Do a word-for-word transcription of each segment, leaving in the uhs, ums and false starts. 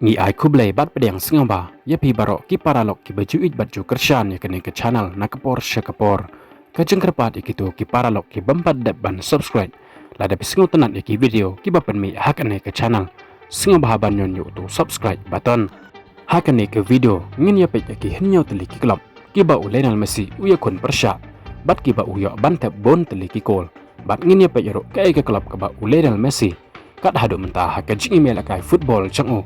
Ngi ai khublei bad pdiang sngewbha ïa phi baroh ki paralok kiba ju ïeit bad ju kyrshan ïa kane ka channel na ka por sha ka por. Ka jingkyrpad ïa kito ki paralok ki bym pat dep ban subscribe, lada phi sngewtynnat ïa ki video kiba pynmih ha kane ka channel, sngewbha ban ñion ïa uto u subscribe button. Ha kane ka video ngin ïa peit ïa ki hynñiew tylli ki club kiba u Lionel Messi u ïakhun pyrshah bad kiba u ïoh ban thep bun tylli ki kol. Bad ngin ïa peit ruh kaei ka club kaba u Lionel Messi kat haduh mynta ha ka jingim ïalehkai football jong u,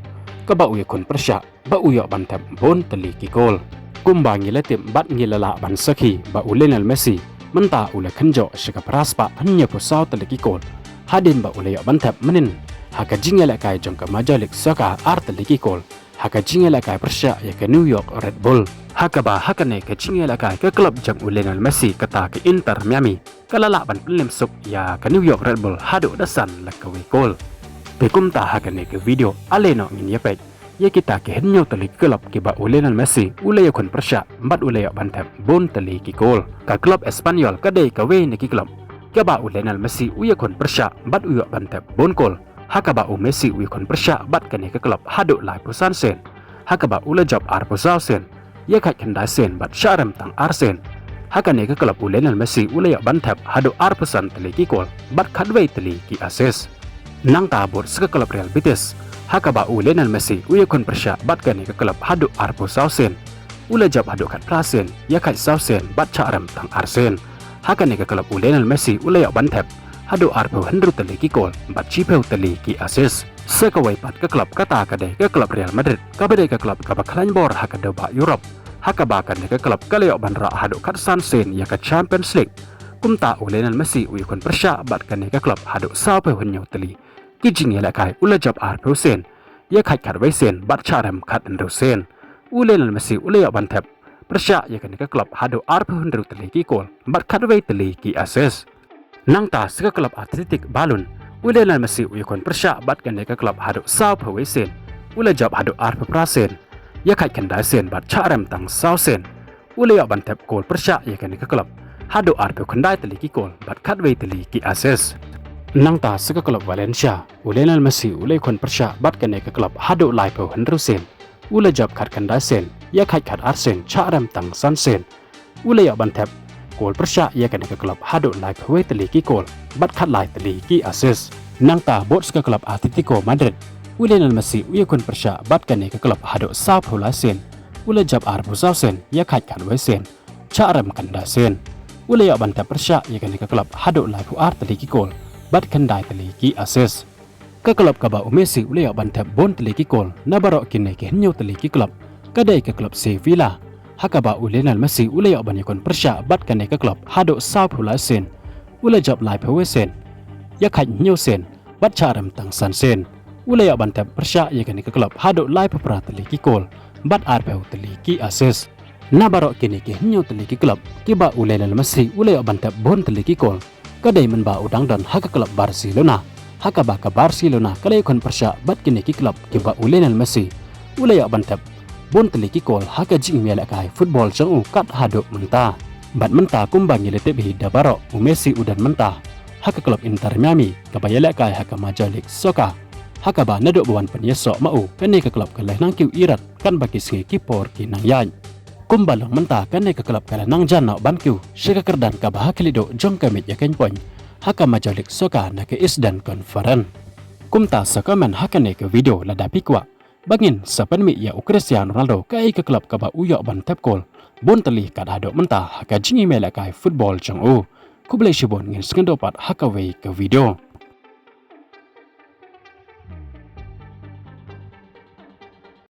kaba u ïakhun pyrshah ba u ïoh ban thep bun tylli ki kol. Kumba ngi la tip bad ngi la lah ban sakhi ba u Lionel Messi mynta u la khynjoh sha ka phra spah hynñiewphew saw tylli ki kol, hadien ba u la ïoh ban thep mynnin ha ka jingïalehkai jong ka Major League Soccer ar tylli ki kol ha ka jingïalehkai pyrshah ïa ka New York Red Bull. Ha kaba ha kane ka jingïalehkai ka club jong u Lionel Messi kata ka Inter Miami ka la lah ban pynlem suk ïa ka New York Red Bull haduh da san lak kawei kol. Te kumta ha kane ka video ale noh ngin ïa peit ïa kita ki hynñiew tylli ki club kiba u Lionel Messi u la ïakhun pyrshah bad u la ïoh ban thep bun tylli ki kol. Ka club Espanyol ka dei kawei na ki club kaba u Lionel Messi u ïakhun pyrshah bad u ïoh ban thep bun kol, ha kaba u Messi u ïakhun pyrshah bad kane ka club haduh laiphew san sien, ha kaba u la jop arphew saw sien, ïakhait khyndai sien bad shah rem tang ar sien. Ha kane ka club u Lionel Messi u la ïoh ban thep haduh arphew san tylli ki kol bad khatwei tylli ki assist. Nangta bud sa ka club Real Betis, ha kaba u Lionel Messi u ïakhun pyrshah bad kane ka club haduh arphew saw sien, u la jop haduh khatphra sien, ïakhait saw sien bad shah rem tang ar sien. Ha kane ka club u Lionel Messi u la ïoh ban thep haduh arphew hynriew tylli ki kol bad shiphew tylli ki assist. Sa kawei pat ka club kata ka dei ka club Real Madrid, kaba dei ka club kaba khlaiñ bor ha ka dewbah Europe, ha kaba kane ka club ka la ïoh ban rah haduh khatsan sien ïa ka Champions League. Kumta u Lionel Messi u ïakhun pyrshah bad kane ka club haduh sawphew hynñiew tylli ki jingïalehkai, u la jop arphew sien, ïakhait khatwei sien bad shah rem khathynriew sien. U Lionel Messi u la ïoh ban thep pyrshah ïa kane ka club haduh arphew hynriew tylli ki kol bad khatwei tylli ki assist. Nangta sa ka club Athletic Balun, u Lionel Messi u ïakhun pyrshah bad kane ka club haduh sawphew wei sien, u la jop haduh arphew phra sien, ïakhait khyndai sien bad shah rem tang saw sien. U la ïoh ban thep kol pyrshah ïa kane ka club haduh arphew khyndai tylli ki kol bad khatwei tylli ki assist. Nangta sa ka club Valencia, u Lionel Messi u la ïakhun pyrshah bad kane ka club haduh laiphew hynriew sien, u la jop khatkhyndai sien, ïakhait khatar sien, shah rem tang san sien. U la ïoh ban thep kol pyrshah ïa kane ka club haduh laiphew wei tylli ki kol bad khatlai tylli ki assist. Nangta bud sa ka club Atletico Madrid, u Lionel Messi u ïakhun pyrshah bad kane ka club haduh sawphew lai sien, u la jop arphew saw sien, ïakhait khatwei sien, shah rem khyndai sien. U la ïoh ban thep pyrshah ïa kane ka club haduh laiphew ar tylli ki kol bad khyndai tylli ki assist. Ka club kaba u Messi u la ïoh ban thep bun tylli ki kol na baroh kine ki hynñiew tylli ki club ka dei ka club Sevilla, ha kaba u Lionel Messi u la ïoh ban ïakhun pyrshah bad kane ka club haduh sawphew lai sien, u la jop laiphew wei sien, ïakhait hynñiew sien bad shah rem tang san sien. U la ïoh ban thep pyrshah ïa kane ka club haduh laiphew phra tylli ki kol bad arphew tylli ki assist. Na baroh kine ki hynñiew tylli ki club kiba u Lionel Messi u la ïoh ban thep bun tylli ki kol, ka dei mynba u dang don ha ka club Barcelona, ha kaba ka Barcelona ka la ïakhun pyrshah bad kine ki club kiba u Lionel Messi u la ïoh ban thep bun tylli ki kol ha ka jingim ïalehkai football jong u kat haduh mynta. Bad mynta kumba ngi la tip hi da baroh, u Messi u don mynta ha ka club Inter Miami kaba ïalehkai ha ka Major League Soccer, ha kaba naduh ba wan pynïasoh ma u, kane ka club ka la nang kiew irat kan ba ki sngi ki por ki nang ïaid. Kumba long mynta, kane ka club ka la nang jan noh ban kiew sha ka kyrdan kaba ha khlieh duh jong ka miej ïakynpoiñ ha ka Major League Soccer na ka Eastern Conference. Kumta sa comment ha kane ka video lada phi kwah ba ngin sa pynmih ïa u Cristiano Ronaldo kaei ka club kaba u ïoh ban thep kol bun tylli kat haduh mynta ha ka jingim ïalehkai football jong u. Khublei shibun, ngin sngewdon pat ha kawei ka video.